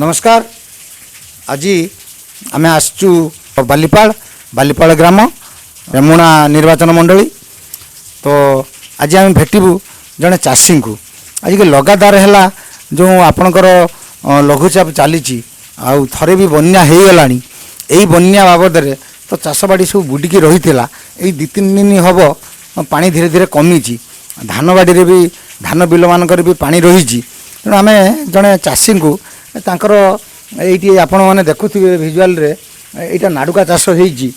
ନମସ୍କାର। ଆଜି ଆମେ ଆସିଛୁ ବାଲିପାଳ, ବାଲିପାଳ ଗ୍ରାମ, ରେମୁଣା ନିର୍ବାଚନ ମଣ୍ଡଳୀ। ତ ଆଜି ଆମେ ଭେଟିବୁ ଜଣେ ଚାଷୀଙ୍କୁ। ଆଜିକି ଲଗାତାର ହେଲା ଯେଉଁ ଆପଣଙ୍କର ଲଘୁଚାପ ଚାଲିଛି, ଆଉ ଥରେ ବି ବନ୍ୟା ହେଇଗଲାଣି। ଏଇ ବନ୍ୟା ବାବଦରେ ତ ଚାଷବାଡ଼ି ସବୁ ବୁଡ଼ିକି ରହିଥିଲା। ଏଇ 2-3 ଦିନ ହେବ ପାଣି ଧୀରେ ଧୀରେ କମିଛି। ଧାନ ବାଡ଼ିରେ ବି, ଧାନ ବିଲମାନଙ୍କରେ ବି ପାଣି ରହିଛି। ତେଣୁ ଆମେ ଜଣେ ଚାଷୀଙ୍କୁ ତାଙ୍କର ଏଇଠି ଆପଣମାନେ ଦେଖୁଥିବେ ଭିଜୁଆଲରେ, ଏଇଟା ନାଡ଼ୁକା ଚାଷ ହେଇଛି।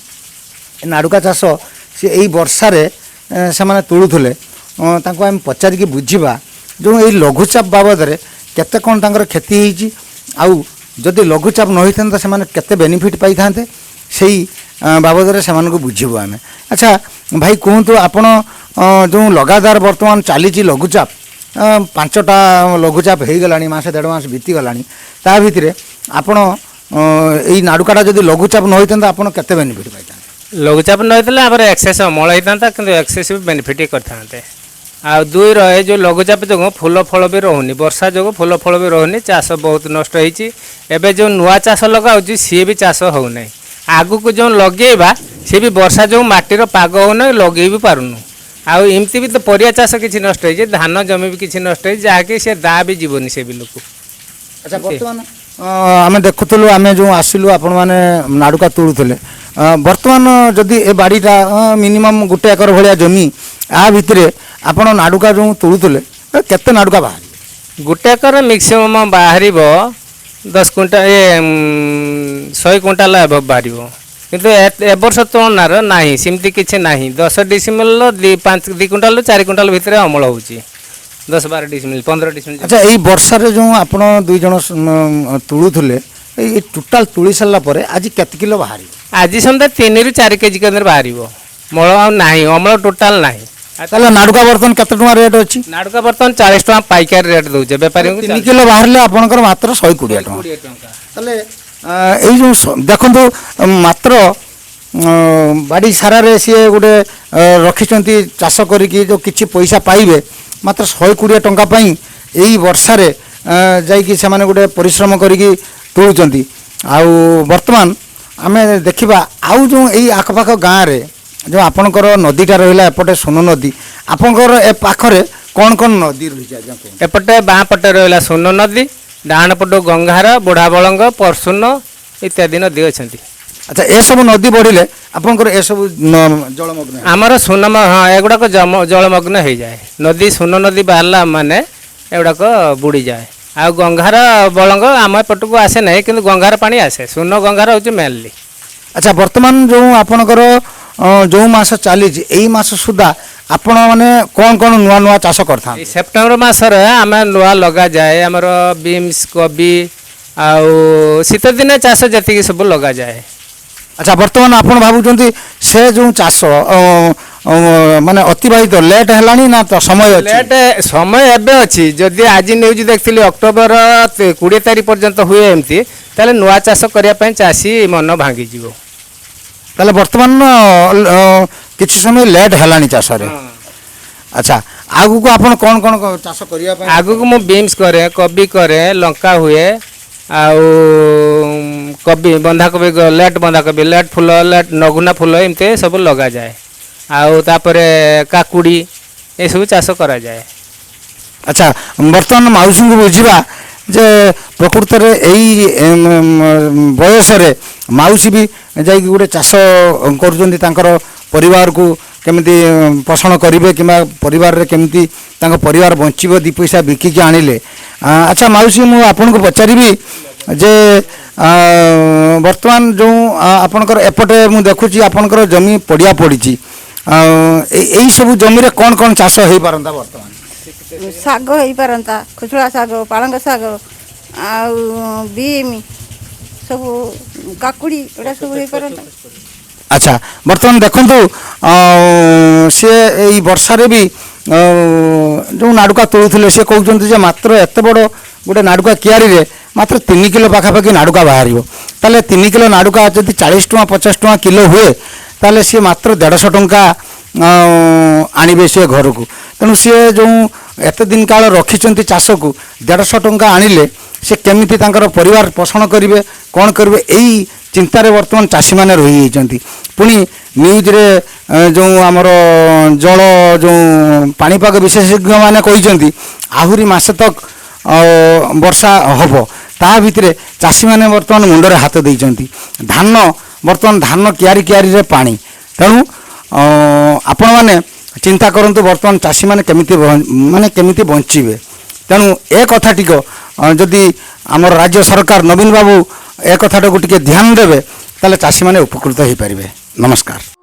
ଏ ନାଡ଼ୁକା ଚାଷ ସେ ଏଇ ବର୍ଷାରେ ସେମାନେ ତୋଳୁଥିଲେ। ତାଙ୍କୁ ଆମେ ପଚାରିକି ବୁଝିବା ଯେଉଁ ଏଇ ଲଘୁଚାପ ବାବଦରେ କେତେ କ'ଣ ତାଙ୍କର କ୍ଷତି ହେଇଛି, ଆଉ ଯଦି ଲଘୁଚାପ ନ ହେଇଥାନ୍ତା ସେମାନେ କେତେ ବେନିଫିଟ୍ ପାଇଥାନ୍ତେ, ସେଇ ବାବଦରେ ସେମାନଙ୍କୁ ବୁଝିବୁ ଆମେ। ଆଚ୍ଛା ଭାଇ, କୁହନ୍ତୁ, ଆପଣ ଯେଉଁ ଲଗାତାର ବର୍ତ୍ତମାନ ଚାଲିଛି ଲଘୁଚାପ, 5ଟା ଲଘୁଚାପ ହେଇଗଲାଣି, ମାସେ ଦେଢ଼ ମାସ ବିତିଗଲାଣି, ତା ଭିତରେ ଆପଣ ଏଇ ନାଡ଼ୁକାଟା ଯଦି ଲଘୁଚାପ ନ ହେଇଥାନ୍ତା ଆପଣ କେତେ ବେନିଫିଟ୍ ପାଇଥାନ୍ତେ? ଲଘୁଚାପ ନ ହେଇଥିଲେ ଆମର ଏକ୍ସେସ୍ ଅମଳ ହେଇଥାନ୍ତା, କିନ୍ତୁ ଏକ୍ସେସ୍ ବି ବେନିଫିଟ୍ କରିଥାନ୍ତେ। ଆଉ ଦୁଇ ରହେ ଯେଉଁ ଲଘୁଚାପ ଯୋଗୁଁ ଫୁଲ ଫଳ ବି ରହୁନି, ବର୍ଷା ଯୋଗୁଁ ଫୁଲ ଫଳ ବି ରହୁନି, ଚାଷ ବହୁତ ନଷ୍ଟ ହେଇଛି। ଏବେ ଯେଉଁ ନୂଆ ଚାଷ ଲଗାଉଛି ସିଏ ବି ଚାଷ ହେଉନାହିଁ। ଆଗକୁ ଯେଉଁ ଲଗେଇବା ସିଏ ବି ବର୍ଷା ଯୋଗୁଁ ମାଟିର ପାଗ ହେଉନାହିଁ, ଲଗେଇ ବି ପାରୁନୁ। ଆଉ ଏମିତି ବି ତ ପରିବା ଚାଷ କିଛି ନଷ୍ଟ ହେଇଛି, ଧାନ ଜମି ବି କିଛି ନଷ୍ଟ ହେଇଛି, ଯାହାକି ସେ ଦା ବି ଯିବନି ସେ ବିଲକୁ। ଆଚ୍ଛା, ବର୍ତ୍ତମାନ ଆମେ ଦେଖୁଥିଲୁ, ଆମେ ଯେଉଁ ଆସିଲୁ ଆପଣମାନେ ନାଡ଼ୁକା ତୋଳୁଥିଲେ। ବର୍ତ୍ତମାନ ଯଦି ଏ ବାଡ଼ିଟା ମିନିମମ୍ 1 ଏକର ଭଳିଆ ଜମି, ଆ ଭିତରେ ଆପଣ ନାଡ଼ୁକା ଯେଉଁ ତୋଳୁଥିଲେ, କେତେ ନାଡ଼ୁକା ବାହାରିବ? 1 ଏକର ମ୍ୟାକ୍ସିମମ୍ ବାହାରିବ 10 କୁଇଣ୍ଟାଲ, ଏ 100 କୁଇଣ୍ଟାଲ ଏବଭ ବାହାରିବ। କିନ୍ତୁ ଏ ବର୍ଷ ତୁଳନାର ନାହିଁ, ସେମିତି କିଛି ନାହିଁ। 10 ଡିସିମିଲ 2 5 2 କୁଇଣ୍ଟାଲରୁ 4 କୁଇଣ୍ଟାଲ ଭିତରେ ଅମଳ ହେଉଛି, 10-12 ଡିସିମିଲ, 15 ଡିସିମିଲ। ଆଚ୍ଛା, ଏଇ ବର୍ଷାରେ ଯେଉଁ ଆପଣ 2 ଜଣ ତୋଳୁଥିଲେ, ଏଇ ଟୋଟାଲ ତୋଳି ସାରିଲା ପରେ ଆଜି କେତେ କିଲୋ ବାହାରିବ? ଆଜି ସନ୍ଧ୍ୟା 3ରୁ 4 କେଜି କେନ୍ଦ୍ର ବାହାରିବ। ମଳ ଆଉ ନାହିଁ, ଅମଳ ଟୋଟାଲ ନାହିଁ। ତାହେଲେ ନାଡ଼ୁକା ବର୍ତ୍ତମାନ କେତେ ଟଙ୍କା ରେଟ୍ ଅଛି? ନାଡ଼ୁକା ବର୍ତ୍ତମାନ 40 ଟଙ୍କା ପାଇକାରୀ ରେଟ୍ ଦେଉଛେ ବେପାରୀଙ୍କୁ। 3 କିଲୋ ବାହାରିଲେ ଆପଣଙ୍କର ମାତ୍ର 120 ଟଙ୍କା। 20 ଟଙ୍କା। ତାହେଲେ ଏଇ ଯେଉଁ ଦେଖନ୍ତୁ, ମାତ୍ର ବାଡ଼ି ସାରାରେ ସିଏ ଗୋଟେ ରଖିଛନ୍ତି ଚାଷ କରିକି ଯେଉଁ କିଛି ପଇସା ପାଇବେ, ମାତ୍ର 120 ଟଙ୍କା ପାଇଁ ଏଇ ବର୍ଷାରେ ଯାଇକି ସେମାନେ ଗୋଟେ ପରିଶ୍ରମ କରିକି ତୋଳୁଛନ୍ତି। ଆଉ ବର୍ତ୍ତମାନ ଆମେ ଦେଖିବା ଆଉ ଯେଉଁ ଏଇ ଆଖପାଖ ଗାଁରେ ଯେଉଁ ଆପଣଙ୍କର ନଦୀଟା ରହିଲା ଏପଟେ ସୋନ ନଦୀ, ଆପଣଙ୍କର ଏ ପାଖରେ କ'ଣ କ'ଣ ନଦୀ ରହିଛି ଆଜ୍ଞା କୁହନ୍ତୁ? ଏପଟେ ବାଁ ପଟେ ରହିଲା ସୋନ ନଦୀ, ଡାହାଣ ପଟୁ ଗଙ୍ଗାର, ବୁଢ଼ାବଳଙ୍ଗ, ପରସୁନ ଇତ୍ୟାଦି ନଦୀ ଅଛନ୍ତି। ଆଚ୍ଛା, ଏସବୁ ନଦୀ ବଢ଼ିଲେ ଆପଣଙ୍କର ଏସବୁ ଜଳମଗ୍ନ? ଆମର ସୁନ, ହଁ, ଏଗୁଡ଼ାକ ଜଳମଗ୍ନ ହେଇଯାଏ। ନଦୀ ସୁନ ନଦୀ ବାହାରିଲା ମାନେ ଏଗୁଡ଼ାକ ବୁଡ଼ିଯାଏ। ଆଉ ଗଙ୍ଗାର ବଳଙ୍ଗ ଆମ ଏପଟକୁ ଆସେ ନାହିଁ, କିନ୍ତୁ ଗଙ୍ଗାର ପାଣି ଆସେ। ସୁନ ଗଙ୍ଗାର ହେଉଛି ମେନଲି। ଆଚ୍ଛା, ବର୍ତ୍ତମାନ ଯେଉଁ ଆପଣଙ୍କର ଯେଉଁ ମାସ ଚାଲିଛି, ଏଇ ମାସ ସୁଦ୍ଧା ଆପଣ ମାନେ କ'ଣ କ'ଣ ନୂଆ ନୂଆ ଚାଷ କରିଥାନ୍ତି? ଏଇ ସେପ୍ଟେମ୍ବର ମାସରେ ଆମେ ନୂଆ ଲଗାଯାଏ ଆମର ବିନ୍ସ, କୋବି, ଆଉ ଶୀତ ଦିନେ ଚାଷ ଯେତିକି ସବୁ ଲଗାଯାଏ। ଆଚ୍ଛା, ବର୍ତ୍ତମାନ ଆପଣ ଭାବୁଛନ୍ତି ସେ ଯେଉଁ ଚାଷ ମାନେ ଅତିବାହିତ ଲେଟ୍ ହେଲାଣି ନା ତ ସମୟ ଅଛି? ଲେଟ୍ ସମୟ ଏବେ ଅଛି। ଯଦି ଆଜି ନ୍ୟୁଜ୍ ଦେଖିଥିଲି ଅକ୍ଟୋବର 20 ତାରିଖ ପର୍ଯ୍ୟନ୍ତ ହୁଏ ଏମିତି, ତାହେଲେ ନୂଆ ଚାଷ କରିବା ପାଇଁ ଚାଷୀ ମନ ଭାଙ୍ଗିଯିବ। ତାହେଲେ ବର୍ତ୍ତମାନ କିଛି ସମୟ ଲେଟ୍ ହେଲାଣି ଚାଷରେ। ଆଚ୍ଛା, ଆଗକୁ ଆପଣ କ'ଣ କ'ଣ ଚାଷ କରିବା ପାଇଁ? ଆଗକୁ ମୁଁ ବିନ୍ସ କରେ, କୋବି କରେ, ଲଙ୍କା ହୁଏ, ଆଉ କୋବି, ବନ୍ଧାକୋବି, ଲେଟ୍ ବନ୍ଧାକୋବି, ଲେଟ୍ ଫୁଲ, ଲେଟ୍ ନଗୁନା ଫୁଲ, ଏମିତି ସବୁ ଲଗାଯାଏ। ଆଉ ତାପରେ କାକୁଡ଼ି, ଏସବୁ ଚାଷ କରାଯାଏ। ଆଚ୍ଛା, ବର୍ତ୍ତମାନ ମାଉସୀଙ୍କୁ ବୁଝିବା ଯେ ପ୍ରକୃତରେ ଏଇ ବୟସରେ ମାଉସୀ ବି ଯାଇକି ଗୋଟେ ଚାଷ କରୁଛନ୍ତି, ତାଙ୍କର ପରିବାରକୁ କେମିତି ପୋଷଣ କରିବେ କିମ୍ବା ପରିବାରରେ କେମିତି ତାଙ୍କ ପରିବାର ବଞ୍ଚିବ, 2 ପଇସା ବିକିକି ଆଣିଲେ। ଆଚ୍ଛା ମାଉସୀ, ମୁଁ ଆପଣଙ୍କୁ ପଚାରିବି ଯେ ବର୍ତ୍ତମାନ ଯେଉଁ ଆପଣଙ୍କର ଏପଟେ ମୁଁ ଦେଖୁଛି ଆପଣଙ୍କର ଜମି ପଡ଼ିଆ ପଡ଼ିଛି, ଏଇ ସବୁ ଜମିରେ କ'ଣ କ'ଣ ଚାଷ ହେଇପାରନ୍ତା ବର୍ତ୍ତମାନ? ଶାଗ ହେଇପାରନ୍ତା, ଖୁଚୁଳା ଶାଗ, ପାଳଙ୍ଗ ଶାଗ, ଆଉ ବିମ୍ ସବୁ, କାକୁଡ଼ି, ଏଗୁଡ଼ା ସବୁ ହେଇପାରନ୍ତା। ଆଚ୍ଛା, ବର୍ତ୍ତମାନ ଦେଖନ୍ତୁ ସିଏ ଏଇ ବର୍ଷାରେ ବି ଯେଉଁ ନାଡ଼ୁକା ତୋଳୁଥିଲେ, ସେ କହୁଛନ୍ତି ଯେ ମାତ୍ର ଏତେ ବଡ଼ ଗୋଟେ ନାଡ଼ୁକା କିଆରୀରେ ମାତ୍ର 3 କିଲୋ ପାଖାପାଖି ନାଡ଼ୁକା ବାହାରିବ। ତାହେଲେ 3 କିଲୋ ନାଡ଼ୁକା ଯଦି 40 ଟଙ୍କା 50 ଟଙ୍କା କିଲୋ ହୁଏ, ତାହେଲେ ସିଏ ମାତ୍ର 150 ଟଙ୍କା ଆଣିବେ ସିଏ ଘରକୁ। ତେଣୁ ସିଏ ଯେଉଁ ଏତେ ଦିନ କାଳ ରଖିଛନ୍ତି ଚାଷକୁ, 150 ଟଙ୍କା ଆଣିଲେ ସେ କେମିତି ତାଙ୍କର ପରିବାର ପୋଷଣ କରିବେ, କ'ଣ କରିବେ, ଏଇ ଚିନ୍ତାରେ ବର୍ତ୍ତମାନ ଚାଷୀମାନେ ରହିଯାଇଛନ୍ତି। ପୁଣି ନ୍ୟୁଜ୍ରେ ଯେଉଁ ଆମର ଜଳ ଯେଉଁ ପାଣିପାଗ ବିଶେଷଜ୍ଞମାନେ କହିଛନ୍ତି ଆହୁରି ମାସେ ତକ ବର୍ଷା ହେବ, ତା ଭିତରେ ଚାଷୀମାନେ ବର୍ତ୍ତମାନ ମୁଣ୍ଡରେ ହାତ ଦେଇଛନ୍ତି। ଧାନ ବର୍ତ୍ତମାନ ଧାନ କିଆରି କିଆରିରେ ପାଣି। ତେଣୁ ଆପଣମାନେ ଚିନ୍ତା କରନ୍ତୁ ବର୍ତ୍ତମାନ ଚାଷୀମାନେ କେମିତି ମାନେ କେମିତି ବଞ୍ଚିବେ। ତେଣୁ ଏ କଥାଟିକ ଯଦି ଆମର ରାଜ୍ୟ ସରକାର ନବୀନ ବାବୁ ଏ କଥାଟାକୁ ଟିକେ ଧ୍ୟାନ ଦେବେ, ତାହେଲେ ଚାଷୀମାନେ ଉପକୃତ ହୋଇପାରିବେ। ନମସ୍କାର।